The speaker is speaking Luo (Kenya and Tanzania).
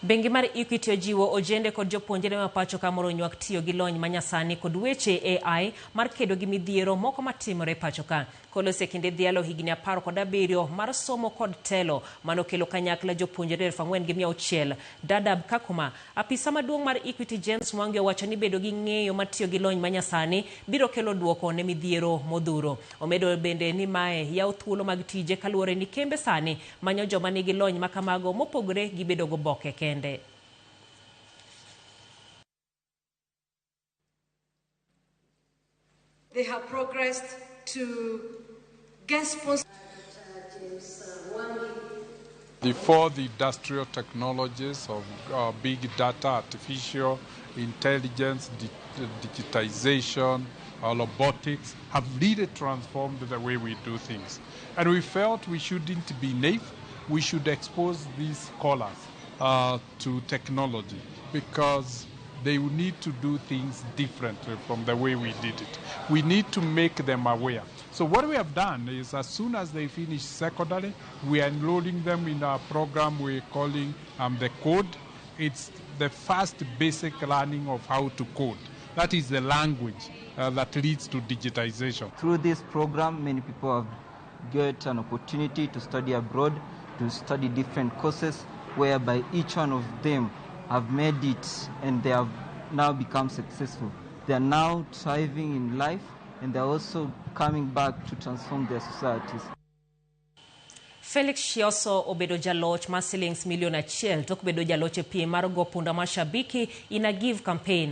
Bengi mar Equity ojiwo ojende kod jopuonjre ma pacho ka mondo onywak tiyo gi lony manyasani kod weche AI mar kedo gi midhiero moko matimore pacho ka. Kolosi e kinde dhialo higni 17 mar somo kod telo manokelo kanyakla jopuonjre 4,600 Dadaab Kakuma. Apisa maduong' mar Equity James Mwangi owacho ni bedo gi ng'eyo mar tiyo gi lony manyasani biro kelo duoko ne midhiero modhuro. Omedo bende ni mae yawo thuolo mag tije kaluwore ni kembe sani manyo joma nigi lony makamago mopogore gi bedo goboke kende. They have progressed to get sponsors. The fourth industrial technologies of big data, artificial intelligence, digitization, robotics have really transformed the way we do things. And we felt we shouldn't be naive. We should expose these scholars to technology because they will need to do things differently from the way we did it. We need to make them aware. So what we have done is, as soon as they finish secondary, we are enrolling them in a program we're calling the code. It's the first basic learning of how to code. That is the language that leads to digitization. Through this program, many people have got an opportunity to study abroad, to study different courses, whereby each one of them have made it and they have now become successful. They are now thriving in life and they are also coming back to transform their societies. Felix Shioso obedo jaloch mar silings milion 1 tok bedo jaloch e piem mar go punda Mashabiki in a Give campaign.